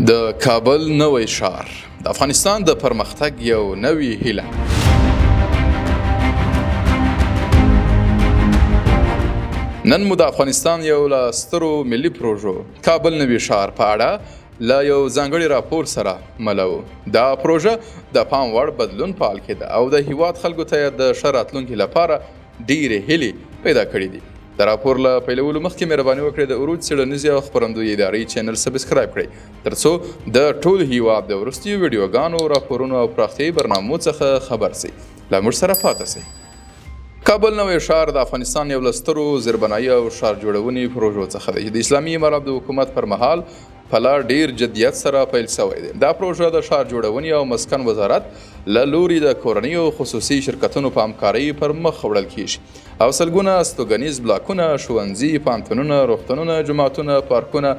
د کابل نوی ښار د افغانستان د پرمختګ یو نوی هیله. نن مو د افغانستان یو له سترو ملي پروژو کابل نوي ښار په اړه له یو ځانګړي راپور سره ملو. دا پروژه د پام وړ بدلون په حال کې ده او د هیواد خلکو ته د ښه راتلونکي لپاره ډېرې هیلې پیدا کړې دي. د راپور له پیلولو مخکې مهرباني وکړئ د عروج څېړنیزې او خپرندویې ادارې چینل subscribe کړئ ترڅو د ټول هیواد د وروستیو ویډیوګانو، راپورونو او پراختیایي برنامو څخه خبر سئ. له موږ سره پاته سئ. کابل نوی ښار د افغانستان یو له سترو زیربنایي او ښار جوړونې پروژو څخه دی چې د اسلامي امارت د حکومت پر مهال په لا ډیر جدیت سره پیل شوی دی. دا پروژه د ښار جوړونې او مسکن وزارت له لوري د کورنیو خصوصي شرکتونو په همکارۍ پر مخ وړل کیږي او سلګونه استوګنیز بلاکونه، ښوونځي، پوهنتونونه، روغتونونه، جوماتونه، پارکونه،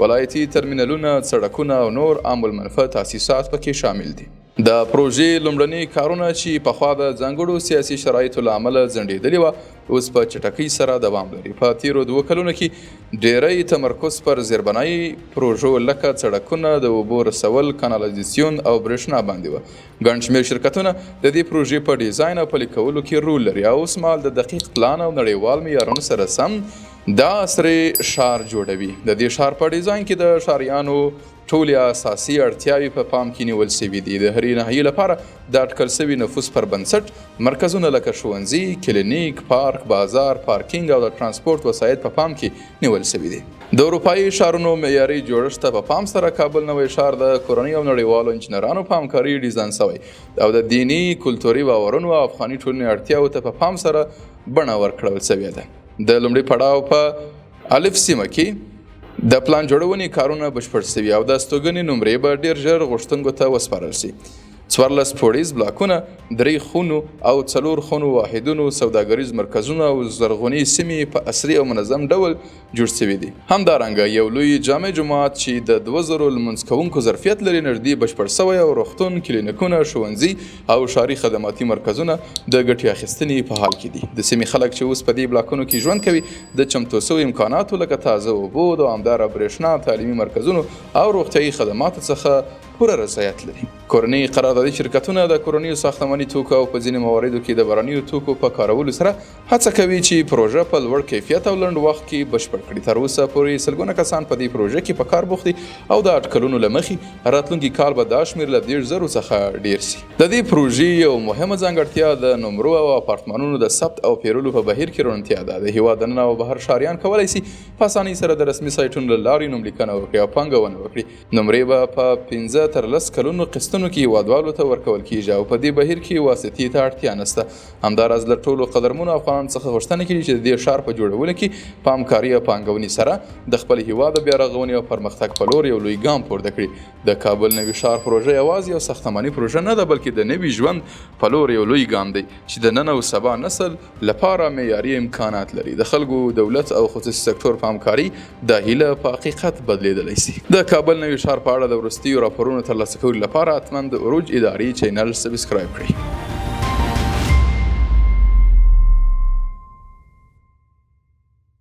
ولایتي ترمینلونه، سړکونه او نور عام المنفعه تاسیسات پکې شامل دي. د پروژې لومړني کارونه چې پخوا د ځانګړو سیاسي شرایطو له امله ځنډېدلي وه، اوس په چټکۍ سره دوام لري. په تېرو 2 کلونو کې ډېری تمرکز پر زیربنایي پروژو لکه سړکونه، د اوبو رسول، کانالایزاسیون او برېښنا باندې وه. ګڼ شمېر شرکتونه د دې پروژې په ډیزاین او پلي کولو کې رول لري او اوسمهال د دقیق پلان او نړیوال معیارونو سره سم دا عصري ښار جوړوي. د دې ښار په ډیزاین کې د ښاریانو ټولې اساسي اړتیاوې په پام کې نیول شوې دي. د هرې ناحیې لپاره د اټکل شوي نفوس پر بنسټ مرکزونه لکه ښوونځي، کلینیک، پارک، بازار، پارکینګ او د ترانسپورت وسایط په پام کې نیول شوي دي. د اروپایي ښارونو معیاري جوړښت ته په پام سره کابل نوی ښار د کورنیو او نړیوالو انجنیرانو په همکارۍ ډیزاین شوی او د دیني، کلتوري باورونو او افغاني ټولنې اړتیاوو ته په پام سره بڼه ورکړل شوې ده. د لومړي پړاو په الف سیمه کې د پلان جوړونې کارونه بشپړ شوي او د استوګنې نمرې به ډېر ژر غوښتونکو ته وسپارل شي. 14 پوړیز بلاکونه، 3 خونو او 4 خونو واحدونو، سوداګریز مرکزونه او زرغونې سیمې په عصري او منظم ډول جوړ شوي دي. همدارنګه یو لوی جامع جومات چې د 2000 لمونځ کوونکو ظرفیت لري نږدې بشپړ شوی او روغتون، کلینیکونه، ښوونځي او ښاري خدماتي مرکزونه د ګټې اخیستنې په حال کې دي. د سیمې خلک چې اوس په دې بلاکونو کې ژوند کوي د چمتو شویو امکاناتو لکه تازه اوبو، دوامداره برېښنا، تعلیمي مرکزونو او روغتیایي خدماتو څخه پوره رضایت لري. کورني قراردادي شرکتونه د کورنیو ساختماني توکو او په ځینې مواردو کې د بهرنیو توکو په کارولو سره هڅه کوي چې پروژه په لوړ کیفیت او لنډ وخت کې بشپړ کړي. تر اوسه پورې سلګونه کسان په دې پروژه کې په کار بوخت دي او د اټکلونو له مخې راتلونکي کال به دا شمېر له 30,000 څخه ډېر شي. د دې پروژې یو مهمه ځانګړتیا د نمرو او اپارتمانونو د ثبت او پیرلو په بهیر کې روڼتیا ده. د هیواد دننه او بهر ښاریان کولای شي په اسانۍ سره د رسمي سایټونو له لارې نوملیکنه وکړي او پانګونه وکړي. نمرې به په 5 تر 10 کلونو قسطونو کې هیوادوالو ته ورکول کیږي او په دې بهیر کې واسطې ته اړتیا نشته. همداراز له ټولو قدرمنو افغانانو څخه غوښتنه کیږي چې د دې ښار په جوړولو کې په همکارۍ او پانګونې سره د خپل هیواد د بیارغونې او پرمختګ په لور یو لوی ګام پورته کړي. د کابل نوي ښار پروژه یوازې یو ساختماني پروژه نه ده، بلکې د نوي ژوند په لور یو لوی ګام دی چې د نن او سبا نسل لپاره معیاري امکانات لري. د خلکو، دولت او خصوصي سکتور په همکارۍ دا هیله په حقیقت بدلېدلی شي. د کابل نوي ښار په اړه د وروستیو راپورونو ترلاسه کولو لپاره حتما د عروج ادارې چینل subscribe کړئ.